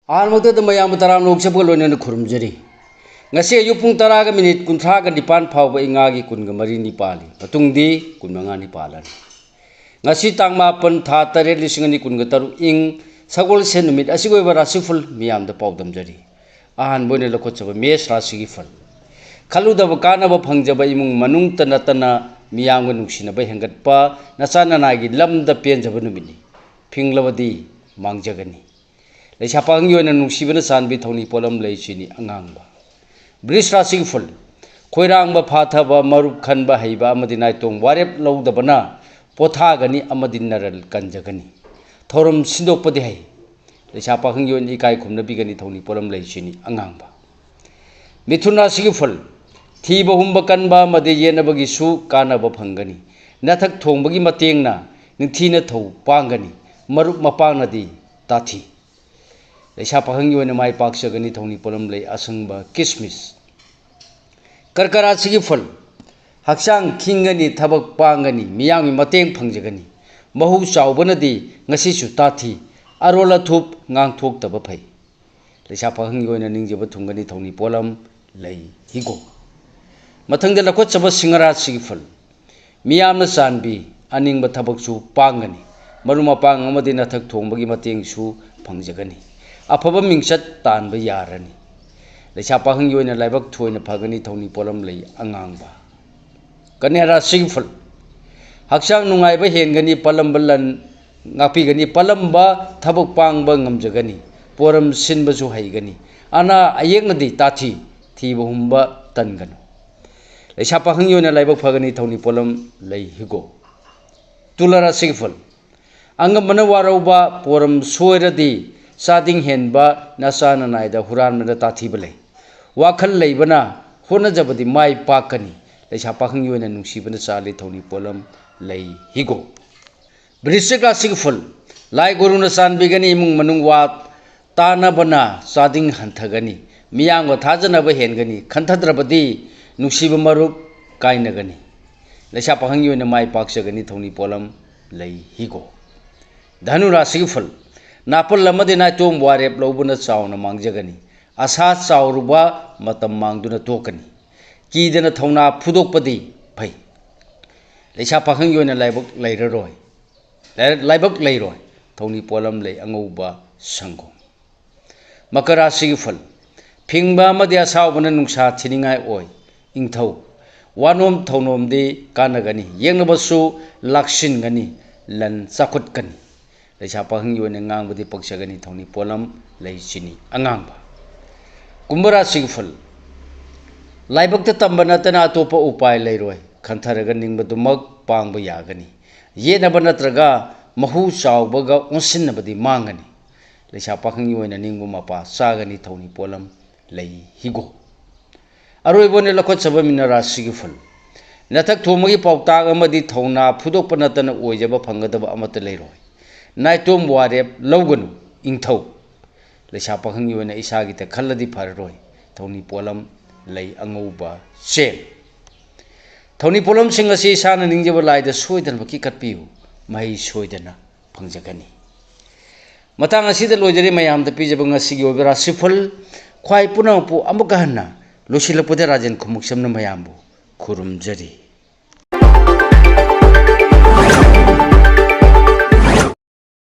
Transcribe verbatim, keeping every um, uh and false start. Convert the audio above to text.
ꯑꯍꯥꯟꯕꯃꯛꯇꯗ ꯃꯌꯥꯝꯕꯨ ꯇꯔꯥꯝꯅ ꯑꯣꯛꯆꯕꯒ ꯂꯣꯏꯅꯅ ꯈꯨꯔꯨꯝꯖꯔꯤ꯫ ꯉꯁꯤ ꯑꯌꯨꯛ ꯄꯨꯡ ꯇꯔꯥꯒ ꯃꯤꯅꯤꯠ ꯀꯨꯟꯊ꯭ꯔꯥꯒ ꯅꯤꯄꯥꯟ ꯐꯥꯎꯕ ꯏꯉꯥꯒꯤ ꯀꯨꯟꯒ ꯃꯔꯤꯅꯤ ꯄꯥꯜꯂꯤ꯫ ꯃꯇꯨꯡꯗꯤ ꯀꯨꯟꯃꯉꯥꯅꯤ ꯄꯥꯜꯂꯅꯤ꯫ ꯉꯁꯤ ꯇꯥꯡ ꯃꯥꯄꯟ, ꯊꯥ ꯇꯔꯦꯠ, ꯂꯤꯁꯤꯡ ꯑꯅꯤ ꯀꯨꯟꯒ ꯇꯔꯨꯛ, ꯏꯪ ꯁꯒꯣꯜꯁꯦꯟ ꯅꯨꯃꯤꯠ ꯑꯁꯤꯒꯤ ꯑꯣꯏꯕ ꯔꯥꯁꯤꯐꯜ ꯃꯤꯌꯥꯝꯗ ꯄꯥꯎꯗꯝꯖꯔꯤ꯫ ꯑꯍꯥꯟꯕ ꯑꯣꯏꯅ ꯂꯧꯈꯠꯆꯕ ꯃꯦꯁ ꯔꯥꯁꯤꯒꯤ ꯐꯜ꯫ ꯈꯜꯂꯨꯗꯕ ꯀꯥꯟꯅꯕ ꯐꯪꯖꯕ, ꯏꯃꯨꯡ ꯃꯅꯨꯡꯇ ꯅꯠꯇꯅ ꯃꯤꯌꯥꯝꯒ ꯅꯨꯡꯁꯤꯅꯕ ꯍꯦꯟꯒꯠꯄ, ꯅꯆꯥ ꯅꯅꯥꯏꯒꯤ ꯂꯝꯗ ꯄꯦꯟꯖꯕ ꯅꯨꯃꯤꯠꯅꯤ꯫ ꯐꯤꯡꯂꯕꯗꯤ ꯃꯥꯡꯖꯒꯅꯤ꯫ ꯂꯩꯁꯥ ꯄꯥꯈꯪꯒꯤ ꯑꯣꯏꯅ ꯅꯨꯡꯁꯤꯕꯅ ꯆꯥꯟꯕꯤ ꯊꯧꯅꯤ ꯄꯣꯠꯂꯝ ꯂꯩ ꯁꯤꯅꯤ ꯑꯉꯥꯡꯕ꯫ ꯕ꯭ꯔꯤꯁ ꯔꯥꯁꯤꯒꯤ ꯐꯨꯜ꯫ ꯈꯣꯏꯔꯥꯡꯕ ꯐꯥꯊꯕ, ꯃꯔꯨꯞ ꯈꯟꯕ ꯍꯩꯕ ꯑꯃꯗꯤ ꯅꯥꯏꯇꯣꯝ ꯋꯥꯔꯦꯞ ꯂꯧꯗꯕꯅ ꯄꯣꯊꯥꯒꯅꯤ ꯑꯃꯗꯤ ꯅꯔꯜ ꯀꯟꯖꯒꯅꯤ꯫ ꯊꯧꯔꯝ ꯁꯤꯟꯗꯣꯛꯄꯗꯤ ꯍꯩ꯫ ꯂꯩꯁꯥ ꯄꯥꯈꯪꯒꯤ ꯑꯣꯏꯅ ꯏꯀꯥꯏ ꯈꯨꯝꯅꯕꯤꯒꯅꯤ ꯊꯧꯅꯤ ꯄꯣꯠꯂꯝ ꯂꯩ ꯁꯤꯅꯤ ꯑꯉꯥꯡꯕ꯫ ꯃꯤꯊꯨꯟ ꯔꯥꯁꯤꯒꯤ ꯐꯨꯜ꯫ ꯊꯤꯕ ꯍꯨꯝꯕ ꯀꯟꯕ ꯑꯃꯗꯤ ꯌꯦꯠꯅꯕꯒꯤꯁꯨ ꯀꯥꯟꯅꯕ ꯐꯪꯒꯅꯤ꯫ ꯅꯊꯛ ꯊꯣꯡꯕꯒꯤ ꯃꯇꯦꯡꯅ ꯅꯤꯡꯊꯤꯅ ꯊꯧ ꯄꯥꯡꯒꯅꯤ꯫ ꯃꯔꯨꯞ ꯃꯄꯥꯡꯅꯗꯤ ꯇꯥꯊꯤ꯫ ꯂꯩꯁꯥ ꯄꯥꯈꯪꯒꯤ ꯑꯣꯏꯅ ꯃꯥꯏ ꯄꯥꯛꯆꯒꯅꯤ ꯊꯧꯅꯤ ꯄꯣꯠꯂꯝ ꯂꯩ ꯑꯁꯪꯕ ꯀꯤꯁꯃꯤꯁ꯫ ꯀꯔꯀ ꯔꯥꯁꯤꯒꯤ ꯐꯨꯜ꯫ ꯍꯛꯆꯥꯡ ꯈꯤꯡꯒꯅꯤ, ꯊꯕꯛ ꯄꯥꯡꯒꯅꯤ, ꯃꯤꯌꯥꯝꯒꯤ ꯃꯇꯦꯡ ꯐꯪꯖꯒꯅꯤ꯫ ꯃꯍꯨ ꯆꯥꯎꯕꯅꯗꯤ ꯉꯁꯤꯁꯨ ꯇꯥꯊꯤ꯫ ꯑꯔꯣꯜ ꯑꯊꯨꯞ ꯉꯥꯡꯊꯣꯛꯇꯕ ꯐꯩ꯫ ꯂꯩꯁꯥ ꯄꯥꯈꯪꯒꯤ ꯑꯣꯏꯅ ꯅꯤꯡꯖꯕ ꯊꯨꯡꯒꯅꯤ ꯊꯧꯅꯤ ꯄꯣꯠꯂꯝ ꯂꯩ ꯍꯤꯒꯣꯛ꯫ ꯃꯊꯪꯗ ꯂꯧꯈꯠꯆꯕ ꯁꯤꯡꯍ ꯔꯥꯁꯤꯒꯤ ꯐꯜ꯫ ꯃꯤꯌꯥꯝꯅ ꯆꯥꯟꯕꯤ ꯑꯅꯤꯡꯕ ꯊꯕꯛꯁꯨ ꯄꯥꯡꯒꯅꯤ꯫ ꯃꯔꯨꯞ ꯃꯄꯥꯡ ꯑꯃꯗꯤ ꯅꯊꯛ ꯊꯣꯡꯕꯒꯤ ꯃꯇꯦꯡꯁꯨ ꯐꯪꯖꯒꯅꯤ꯫ ꯑꯐꯕ ꯃꯤꯡꯆꯠ ꯇꯥꯟꯕ ꯌꯥꯔꯅꯤ꯫ ꯂꯩꯁꯥ ꯄꯥꯈꯪꯒꯤ ꯑꯣꯏꯅ ꯂꯥꯏꯕꯛ ꯊꯣꯏꯅ ꯐꯒꯅꯤ ꯊꯧꯅꯤ ꯄꯣꯠꯂꯝ ꯂꯩ ꯑꯉꯥꯡꯕ꯫ ꯀꯟꯌꯥ ꯔꯥꯁꯤꯒꯤ ꯐꯜ꯫ ꯍꯛꯆꯥꯡ ꯅꯨꯡꯉꯥꯏꯕ ꯍꯦꯟꯒꯅꯤ, ꯄꯂꯝꯕ ꯂꯟ ꯉꯥꯛꯄꯤꯒꯅꯤ, ꯄꯂꯝꯕ ꯊꯕꯛ ꯄꯥꯡꯕ ꯉꯝꯖꯒꯅꯤ, ꯄꯣꯔꯝ ꯁꯤꯟꯕꯁꯨ ꯍꯩꯒꯅꯤ꯫ ꯑꯅꯥ ꯑꯌꯦꯛꯅꯗꯤ ꯇꯥꯊꯤ, ꯊꯤꯕ ꯍꯨꯝꯕ ꯇꯟꯒꯅꯨ꯫ ꯂꯩꯁꯥ ꯄꯥꯈꯪꯒꯤ ꯑꯣꯏꯅ ꯂꯥꯏꯕꯛ ꯐꯒꯅꯤ ꯊꯧꯅꯤ ꯄꯣꯠꯂꯝ ꯂꯩ ꯍꯤꯒꯣꯛ꯫ ꯇꯨꯂꯥ ꯔꯥꯁꯤꯒꯤ ꯐꯜ꯫ ꯑꯉꯝꯕꯅ ꯋꯥꯔꯧꯕ, ꯄꯣꯔꯝ ꯁꯣꯏꯔꯗꯤ ꯆꯥꯗꯤꯡ ꯍꯦꯟꯕ, ꯅꯆꯥ ꯅꯅꯥꯏꯗ ꯍꯨꯔꯥꯟꯕꯅ ꯇꯥꯊꯤꯕ ꯂꯩ꯫ ꯋꯥꯈꯜ ꯂꯩꯕꯅ ꯍꯣꯠꯅꯖꯕꯗꯤ ꯃꯥꯏ ꯄꯥꯛꯀꯅꯤ꯫ ꯂꯩꯁꯥ ꯄꯥꯈꯪꯒꯤ ꯑꯣꯏꯅ ꯅꯨꯡꯁꯤꯕꯅ ꯆꯥꯜꯂꯤ ꯊꯧꯅꯤ ꯄꯣꯠꯂꯝ ꯂꯩ ꯍꯤꯒꯣꯛ꯫ ꯕ꯭ꯔꯤꯁꯆꯤꯛ ꯔꯥꯁꯤꯒꯤ ꯐꯨꯜ꯫ ꯂꯥꯏ ꯒꯨꯔꯨꯅ ꯆꯥꯟꯕꯤꯒꯅꯤ, ꯏꯃꯨꯡ ꯃꯅꯨꯡ ꯋꯥ ꯇꯥꯅꯕꯅ ꯆꯥꯗꯤꯡ ꯍꯟꯊꯒꯅꯤ, ꯃꯤꯌꯥꯝꯒ ꯊꯥꯖꯅꯕ ꯍꯦꯟꯒꯅꯤ, ꯈꯟꯊꯗ꯭ꯔꯕꯗꯤ ꯅꯨꯡꯁꯤꯕ ꯃꯔꯨꯞ ꯀꯥꯏꯅꯒꯅꯤ꯫ ꯂꯩꯁꯥ ꯄꯥꯈꯪꯒꯤ ꯑꯣꯏꯅ ꯃꯥꯏ ꯄꯥꯛꯆꯒꯅꯤ ꯊꯧꯅꯤ ꯄꯣꯠꯂꯝ ꯂꯩ ꯍꯤꯒꯣꯛ꯫ ꯙꯅꯨ ꯔꯥꯁꯤꯒꯤ ꯐꯜ꯫ ꯅꯥꯄꯜ ꯑꯃꯗꯤ ꯅꯥꯏꯇꯣꯝ ꯋꯥꯔꯦꯞ ꯂꯧꯕꯅ ꯆꯥꯎꯅ ꯃꯥꯡꯖꯒꯅꯤ꯫ ꯑꯁꯥ ꯆꯥꯎꯔꯨꯕ ꯃꯇꯝ ꯃꯥꯡꯗꯨꯅ ꯇꯣꯛꯀꯅꯤ꯫ ꯀꯤꯗꯅ ꯊꯧꯅꯥ ꯐꯨꯗꯣꯛꯄꯗꯤ ꯐꯩ꯫ ꯂꯩꯁꯥ ꯄꯥꯈꯪꯒꯤ ꯑꯣꯏꯅ ꯂꯥꯏꯕꯛ ꯂꯩꯔꯔꯣꯏ꯫ ꯂꯥꯏ-, ꯂꯥꯏꯕꯛ ꯂꯩꯔꯣꯏ꯫ ꯊꯧꯅꯤ ꯄꯣꯠꯂꯝ ꯂꯩ ꯑꯉꯧꯕ ꯁꯪꯒꯣꯝ꯫ ꯃꯀꯔ ꯔꯥꯁꯤꯒꯤ ꯐꯜ꯫ ꯐꯤꯡꯕ ꯑꯃꯗꯤ ꯑꯁꯥꯎꯕꯅ ꯅꯨꯡꯁꯥ ꯊꯤꯅꯤꯡꯉꯥꯏ ꯑꯣꯏ꯫ ꯏꯪꯊꯧ꯫ ꯋꯥꯅꯣꯝ ꯊꯧꯅꯣꯝꯗꯤ ꯀꯥꯟꯅꯒꯅꯤ꯫ ꯌꯦꯛꯅꯕꯁꯨ ꯂꯥꯛꯁꯤꯟꯒꯅꯤ꯫ ꯂꯟ ꯆꯥꯎꯈꯠꯀꯅꯤ꯫ ꯂꯩꯁꯥ ꯄꯥꯈꯪꯒꯤ ꯑꯣꯏꯅ ꯉꯥꯡꯕꯗꯤ ꯄꯛꯆꯒꯅꯤ꯫ ꯊꯧꯅꯤ ꯄꯣꯠꯂꯝ ꯂꯩ ꯆꯤꯅꯤ ꯑꯉꯥꯡꯕ꯫ ꯀꯨꯝꯚ ꯔꯥꯁꯤꯒꯤ ꯐꯜ꯫ ꯂꯥꯏꯕꯛꯇ ꯇꯝꯕ ꯅꯠꯇꯅ ꯑꯇꯣꯞꯄ ꯎꯄꯥꯏ ꯂꯩꯔꯣꯏ꯫ ꯈꯟꯊꯔꯒ ꯅꯤꯡꯕꯗꯨꯃꯛ ꯄꯥꯡꯕ ꯌꯥꯒꯅꯤ꯫ ꯌꯦꯠꯅꯕ ꯅꯠꯇ꯭ꯔꯒ ꯃꯍꯨ ꯆꯥꯎꯕꯒ ꯑꯣꯟꯁꯤꯟꯅꯕꯗꯤ ꯃꯥꯡꯒꯅꯤ꯫ ꯂꯩꯁꯥ ꯄꯥꯈꯪꯒꯤ ꯑꯣꯏꯅ ꯅꯤꯡꯕ ꯃꯄꯥ ꯆꯥꯒꯅꯤ꯫ ꯊꯧꯅꯤ ꯄꯣꯠꯂꯝ ꯂꯩ ꯍꯤꯒꯣꯛ꯫ ꯑꯔꯣꯏꯕ ꯑꯣꯏꯅ ꯂꯧꯈꯠꯆꯕ ꯃꯤꯅ ꯔꯥꯁꯤꯒꯤ ꯐꯜ꯫ ꯅꯊꯛ ꯊꯣꯡꯕꯒꯤ ꯄꯥꯎꯇꯥꯛ ꯑꯃꯗꯤ ꯊꯧꯅꯥ ꯐꯨꯗꯣꯛꯄ ꯅꯠꯇꯅ ꯑꯣꯏꯖꯕ ꯐꯪꯒꯗꯕ ꯑꯃꯠꯇ ꯂꯩꯔꯣꯏ꯫ ꯅꯥꯏꯇꯣꯝ ꯋꯥꯔꯦꯞ ꯂꯧꯒꯅꯨ꯫ ꯏꯪꯊꯧ꯫ ꯂꯩꯁꯥ ꯄꯥꯈꯪꯒꯤ ꯑꯣꯏꯅ ꯏꯁꯥꯒꯤꯗ ꯈꯜꯂꯗꯤ ꯐꯔꯔꯣꯏ꯫ ꯊꯧꯅꯤ ꯄꯣꯠꯂꯝ ꯂꯩ ꯑꯉꯧꯕ ꯆꯦꯡ꯫ ꯊꯧꯅꯤ ꯄꯣꯠꯂꯝꯁꯤꯡ ꯑꯁꯤ ꯏꯁꯥꯅ ꯅꯤꯡꯖꯕ ꯂꯥꯏꯗ ꯁꯣꯏꯗꯅꯃꯛꯀꯤ ꯀꯠꯄꯤꯌꯨ꯫ ꯃꯍꯩ ꯁꯣꯏꯗꯅ ꯐꯪꯖꯒꯅꯤ꯫ ꯃꯇꯥꯡ ꯑꯁꯤꯗ ꯂꯣꯏꯖꯔꯦ ꯃꯌꯥꯝꯗ ꯄꯤꯖꯕ ꯉꯁꯤꯒꯤ ꯑꯣꯏꯕ ꯔꯥꯁꯤꯐꯜ꯫ ꯈ꯭ꯋꯥꯏ ꯄꯨꯝꯅꯃꯛꯄꯨ ꯑꯃꯨꯛꯀ ꯍꯟꯅ ꯂꯣꯏꯁꯤꯜꯂꯛꯄꯗ ꯔꯥꯖꯦꯟ ꯈꯨꯃꯨꯛꯆꯝꯅ ꯃꯌꯥꯝꯕꯨ ꯈꯨꯔꯨꯝꯖꯔꯤ꯫